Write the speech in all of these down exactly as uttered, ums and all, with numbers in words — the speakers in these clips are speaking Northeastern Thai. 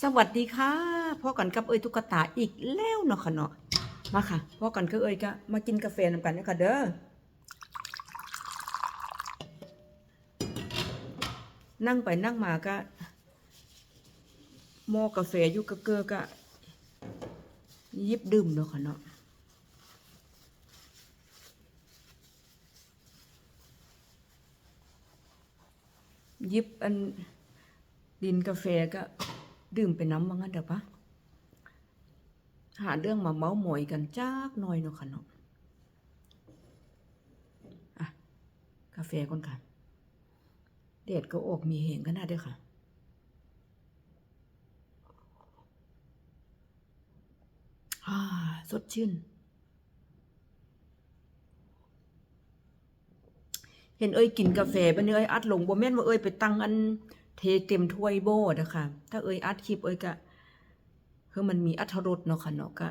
สวัสดีค่ะ พ้อกันกับเอ้ยตุ๊กตาอีกแล้วเนาะค่ะเนาะ มาค่ะ พ้อกันกับเอ้ยก็มากินกาแฟนำกันเนาะค่ะเด้อ นั่งไปนั่งมาก็ หม้อกาแฟอยู่เก้อๆ ก็หยิบดื่มเนาะค่ะเนาะ หยิบอันลินกาแฟก็ดื่มไปนำ ว่างั้นเถอะปะ หาเรื่องมาเม้าท์มอยกันจักหน่อยเนาะค่ะเนาะ อ่ะ กาแฟก่อนค่ะ แดดก็ออกมีแฮงขนาดเด้อค่ะ อ่า สดชื่น เห็นเอ้ยกินกาแฟ บัดนี้เอ้ยอัดลง บ่แม่นว่าเอ้ยไปตั้งอันเทเต็มถ้วยบ่นะคะ ถ้าเอ้ยอัดคลิปเอ้ยก็ คือมันมีอรรถรสเนาะค่ะเนาะ ก็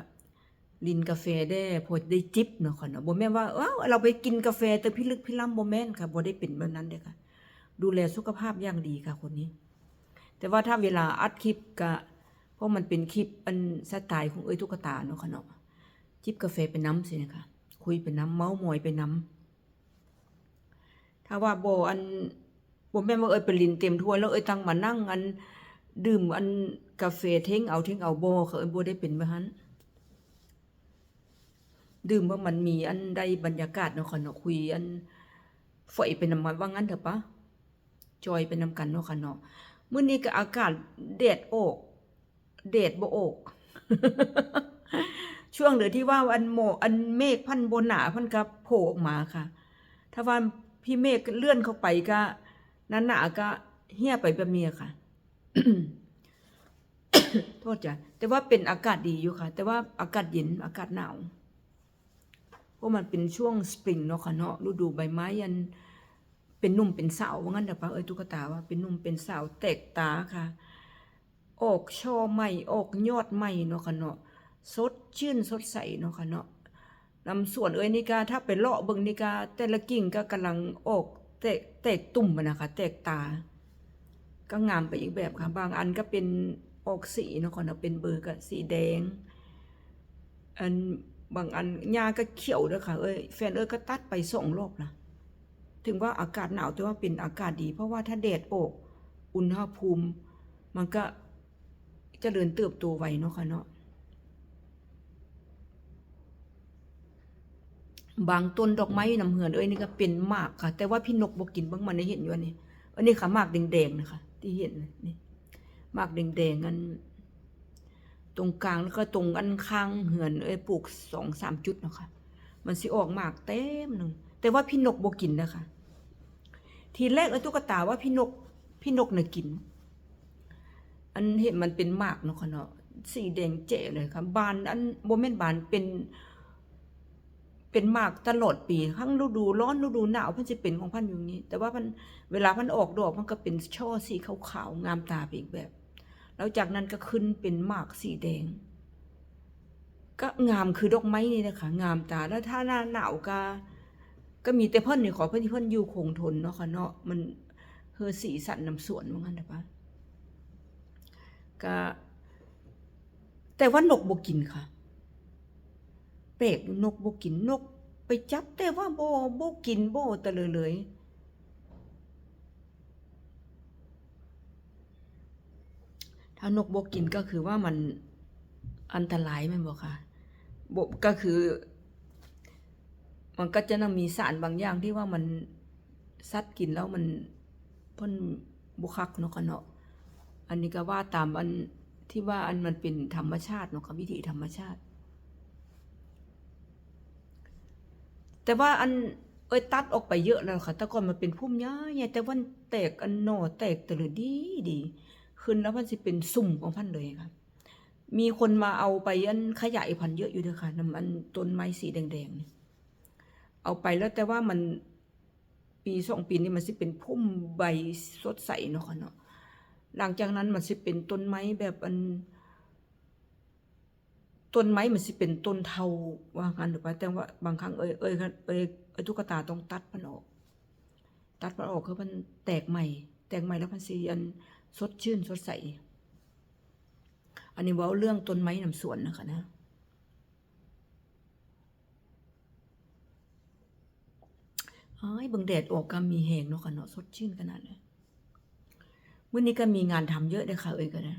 ลินกาแฟได้ พอได้จิบเนาะค่ะเนาะ บ่แม่นว่า เอ้า เราไปกินกาแฟแต่พิลึกพิลั่น บ่แม่นค่ะ บ่ได้เป็นแบบนั้นเด้อค่ะ ดูแลสุขภาพอย่างดีค่ะคนนี้ แต่ว่าถ้าเวลาอัดคลิปก็ เพราะมันเป็นคลิปอันสไตล์ของเอ้ยตุ๊กตาเนาะค่ะเนาะ จิบกาแฟไปนำสินะคะ คุยไปนำ เม้าท์มอยไปนำ ถ้าว่าบ่อัน บ่แม่นว่าเอ้ยไปลินเต็มถ้วยแล้วเอ้ยตั้งมานั่งอัน ดื่มอันกาแฟเท็งเอาเท็งเอา บ่ค่ะ เอ้ยบ่ได้เป็นแบบนั้น ดื่มว่ามันมีอันได้บรรยากาศเนาะค่ะเนาะ คุยอันฝอยไปนำกัน ว่างั้นเถอะปะ จอยไปนำกันเนาะค่ะเนาะ มื้อนี้ก็อากาศแดดออก แดดบ่ออก ช่วงเดือนที่ว่าอันหมอกอันเมฆพันบ่หนา พันก็โผล่ออกมาค่ะ ถ้าว่าพี่เมฆเลื่อนเข้าไปก็หนาๆ ก็เหี่ยไปแบบนี้ค่ะ โทษจ้ะ แต่ว่าเป็นอากาศดีอยู่ค่ะ แต่ว่าอากาศเย็น อากาศหนาว เพราะมันเป็นช่วงสปริงเนาะค่ะเนาะ ฤดูใบไม้อัน เป็นหนุ่มเป็นสาว ว่างั้นเถอะปะ เอ้ยตุ๊กตาว่าเป็นหนุ่มเป็นสาวแตกตาค่ะ ออกช่อใหม่ ออกยอดใหม่เนาะค่ะเนาะ สดชื่นสดใสเนาะค่ะเนาะ นำสวนเอ้ยนี่ก็ ถ้าไปเลาะเบิ่งนี่ก็ แต่ละกิ่งก็กำลังออกแตก แตกตุ่มอะนะคะ แตกตา ก็งามไปอีกแบบค่ะ บางอันก็เป็นออกสีเนาะค่ะเนาะ เป็นเบอร์ก็สีแดง อันบางอันหญ้าก็เขียวเด้อค่ะ เอ้ย แฟนเอ้ยก็ตัดไปสองรอบนะ ถึงว่าอากาศหนาว แต่ว่าเป็นอากาศดี เพราะว่าถ้าแดดออก อุณหภูมิ มันก็เจริญเติบโตไวเนาะค่ะเนาะ บางต้นดอกไม้นำเฮือนเอ้ยนี่ก็เป็นหมากค่ะ แต่ว่าพี่นกบ่กิน เบิ่งมันได้เห็นอยู่อันนี้ อันนี้ค่ะ หมากแดงๆ นะคะ ที่เห็นนี่ หมากแดงๆ อัน ตรงกลางแล้วก็ตรงอันข้างเฮือนเอ้ย ปลูกสองสามจุดเนาะค่ะ มันสิออกหมากเต็มหนึ่ง แต่ว่าพี่นกบ่กินนะคะ ทีแรกเอ้ยตุ๊กตาว่าพี่นก พี่นกน่ะกิน อันเห็นมันเป็นหมากเนาะค่ะเนาะ สีแดงแจ๋เลยค่ะ บานอัน บ่แม่นบาน เป็น เป็นหมากตลอดปี ทั้งฤดูร้อนฤดูหนาว เพิ่นสิเป็นของเพิ่นอยู่อย่างนี้ แต่ว่ามัน เวลามันออกดอก มันก็เป็นช่อสีขาวๆ งามตาไปอีกแบบ แล้วจากนั้นก็ขึ้นเป็นหมากสีแดง ก็งามคือดอกไม้นี่นะคะ งามตา แล้วถ้าหน้าหนาวก็ ก็มีแต่เพิ่นนี่ขอ เพิ่น เพิ่นอยู่คงทนเนาะค่ะเนาะ มัน เฮอสีสันนำสวน ว่างั้นเถอะปะ ก็ แต่ว่านกบ่กินค่ะ แปลก นกบ่กิน นกไปจับ แต่ว่าบ่ บ่กิน บ่ตะเลยเลย ถ้านกบ่กินก็คือว่ามันอันตรายแม่นบ่คะ บ่ ก็คือ มันก็จะนำมีสารบางอย่างที่ว่ามัน สัตว์กินแล้วมัน เพิ่นบ่คักเนาะค่ะเนาะ อันนี้ก็ว่าตามอันที่ว่าอันมันเป็นธรรมชาติเนาะค่ะ วิถีธรรมชาติ แต่ว่าอัน เอ้ยตัดออกไปเยอะแล้วค่ะ แต่ก่อนมันเป็นพุ่มใหญ่ๆ แต่ว่ามันแตกอันหน่อแตกแต่ละดีดี ขึ้นแล้วมันสิเป็นซุมของพันธุ์เลยค่ะ มีคนมาเอาไปอันขยายพันธุ์เยอะอยู่เด้อค่ะ นำอันต้นไม้สีแดงๆ นี่ เอาไปแล้วแต่ว่ามัน ปีสองปีนี่มันสิเป็นพุ่มใบสดใสเนาะค่ะเนาะ หลังจากนั้นมันสิเป็นต้นไม้แบบอัน ต้นไม้มันสิเป็นต้นเฒ่า ว่างั้นหรือว่า แต่ว่าบางครั้งเอ้ย เอ้ย เอ้ย เอ้ยตุ๊กตาต้องตัดมันออก ตัดมันออกคือมันแตกใหม่ แตกใหม่แล้วมันสิอันสดชื่นสดใส อันนี้เว้าเรื่องต้นไม้นำสวนนะคะนะ อ้าย เบิ่งแดดออกก็มีแฮงเนาะค่ะเนาะ สดชื่นขนาดเลย มื้อนี้ก็มีงานทำเยอะเลยค่ะ เอ้ยก็ได้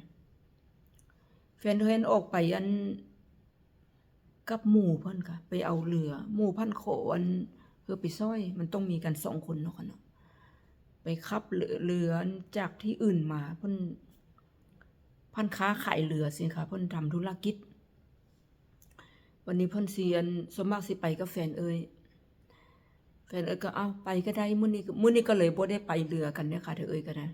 แฟนเพิ่นออกไปอัน กับหมู่เพิ่นค่ะ ไปเอาเรือ หมู่พันขออัน เพื่อไปซ่อย มันต้องมีกันสองคนเนาะค่ะเนาะ ไปขับเรือ เรือจากที่อื่นมา เพิ่น พันค้าขายเรือสิค่ะ เพิ่นทำธุรกิจ วันนี้เพิ่นสิอัน ส่วนมากสิไปกับแฟนเอ้ย แฟนเอ้ยก็ "เอ้า ไปก็ได้ มื้อนี้ มื้อนี้ก็เลยบ่ได้ไปเรือกันเด้อค่ะ เด้อเอ้ยก็ได้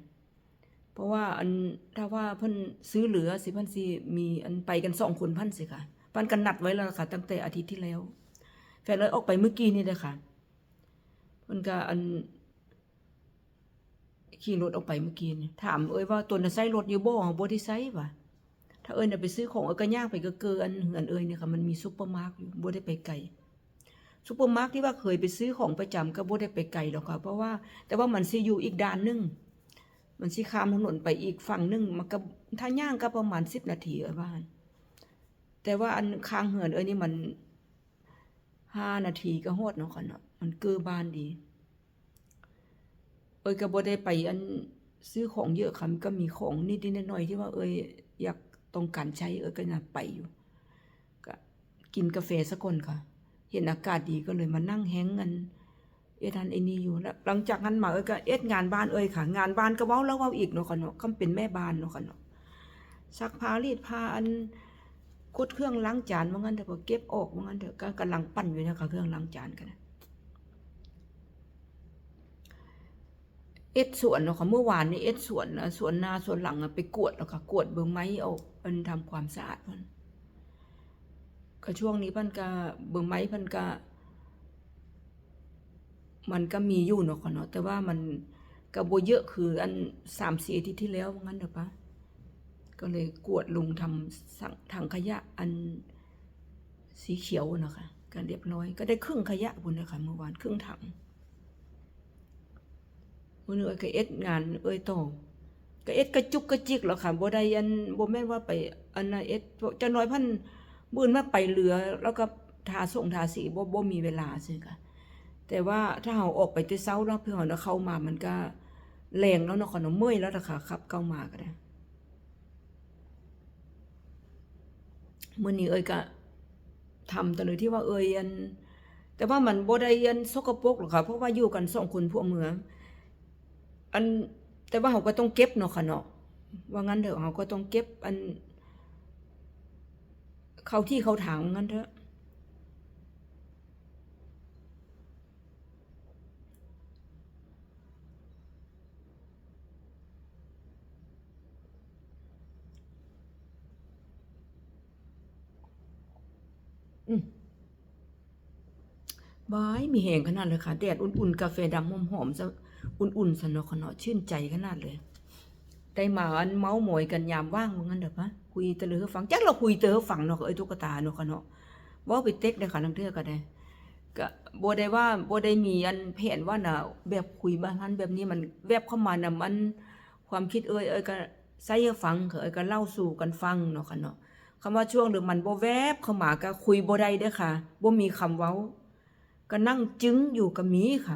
เพราะว่าอัน ถ้าว่าเพิ่นซื้อเรือสิ เพิ่นสิมีอันไปกันสองคนพันสิค่ะ เพิ่นก็นัดไว้แล้วล่ะค่ะ ตั้งแต่อาทิตย์ที่แล้ว แฟนเอ้ยออกไปเมื่อกี้นี่เด้อค่ะ เพิ่นก็อัน ขี่รถออกไปเมื่อกี้นี่ ถามเอ้ยว่า "ตนน่ะใช้รถอยู่บ่?" "บ่ได้ใช้" ว่า ถ้าเอ้ยน่ะไปซื้อของ เอ้ยก็ย่างไปเกอๆ อันเฮือนเอ้ยนี่ค่ะ มันมีซูเปอร์มาร์ทอยู่ บ่ได้ไปไกล ซูเปอร์มาร์ทที่ว่าเคยไปซื้อของประจำก็บ่ได้ไปไกลหรอกค่ะ เพราะว่า แต่ว่ามันสิอยู่อีกด้านหนึ่ง มันสิข้ามถนนไปอีกฝั่งหนึ่ง มันก็ ถ้าย่างก็ประมาณสิบนาที เอ้ยว่า แต่ว่าอันข้างเฮือนเอ้ยนี่มันห้านาทีก็ฮอดเนาะค่ะเนาะ มันเกอบ้านดี เอ้ยก็บ่ได้ไปอันซื้อของเยอะค่ะ มันก็มีของนิดๆหน่อยๆที่ว่าเอ้ยอยากต้องการใช้ เอ้ยก็น่ะไปอยู่ ก็กินกาแฟซะก่อนค่ะ เห็นอากาศดีก็เลยมานั่งแฮ้งอัน เอ็ดอันไอ้นี่อยู่ แล้วหลังจากนั้นมาเอ้ยก็เอ็ดงานบ้านเอ้ยค่ะ งานบ้านก็เว้าแล้วเว้าอีกเนาะค่ะเนาะ ก็เป็นแม่บ้านเนาะค่ะเนาะ ซักผ้ารีดผ้า อัน ขุดเครื่องล้างจานว่างั้นเถอะ ก็เก็บออกว่างั้นเถอะ ก็กำลังปั่นอยู่นะคะ เครื่องล้างจานก็นะ เอ็ดสวนเนาะค่ะ เมื่อวานนี้เอ็ดสวนนะ สวนนาสวนหลังอะ ไปกวดแล้วค่ะ กวดเบิ่งไม้ออก อันทำความสะอาดเพิ่น ก็ช่วงนี้เพิ่นก็ เบิ่งไม้เพิ่นก็ มันก็มีอยู่เนาะค่ะเนาะ แต่ว่ามันก็บ่เยอะคืออันสามสี่อาทิตย์ที่แล้วว่างั้นเถอะปะ ก็เลยกวาดลงทำสัง ถังขยะอันสีเขียวนะคะ ก็เรียบร้อย ก็ได้ครึ่งขยะพุ้นนะคะ เมื่อวานครึ่งถัง มื้อนี้เอ้ยก็เอ็ดงานเอ้ยต่อ ก็เอ็ดกระจุกกระจิกแล้วค่ะ บ่ได้อัน บ่แม่นว่าไปอันน่ะเอ็ด จักหน่อยพัน มื้ออื่นมาไปเรือ แล้วก็ทาส่งทาสี บ่ บ่มีเวลาซื่อค่ะ แต่ว่าถ้าเฮาออกไปแต่เช้าเนาะ เพื่อเฮาเข้ามามันก็แลงแล้วเนาะค่ะเนาะ เมื่อยแล้วล่ะค่ะ ขับเข้ามาก็ได้ มื้อนี้เอ้ยก็ทำแต่เลยที่ว่าเอ้ยอัน แต่ว่ามันบ่ได้อันสกปรกหรอกค่ะ เพราะว่าอยู่กันสองคนผัวเมีย อัน แต่ว่าเฮาก็ต้องเก็บเนาะค่ะเนาะ ว่างั้นเถอะ เฮาก็ต้องเก็บอัน เข้าที่เข้าทาง ว่างั้นเถอะ อืม บาย มีแฮงขนาดเลยค่ะ แดดอุ่นๆ กาแฟดำหอมๆ ซะ อุ่นๆ ซะเนาะค่ะเนาะ ชื่นใจขนาดเลย ได้มาอันเม้าท์มอยกันยามว่างว่างั้นเถอะปะ คุยแต่เรื่องฟัง จักเราคุยแต่เรื่องฟังเนาะ เอ้ยตุ๊กตาเนาะค่ะเนาะ เว้าไปเต๊กเลยค่ะ ลางเทื่อก็ได้ ก็บ่ได้ว่า บ่ได้มีอันแผนว่าน่ะ แบบคุยแบบนั้นแบบนี้ มันแวบเข้ามาน่ะ มัน ความคิดเอ้ย เอ้ยก็ใส่ให้ฟังค่ะ เอ้ยก็เล่าสู่กันฟังเนาะค่ะเนาะ คำว่าช่วงหนึ่งมันบ่แวบเข้ามาก็คุยบ่ได้เด้อค่ะ บ่มีคำเว้า ก็นั่งจึ้งอยู่ก็มีค่ะ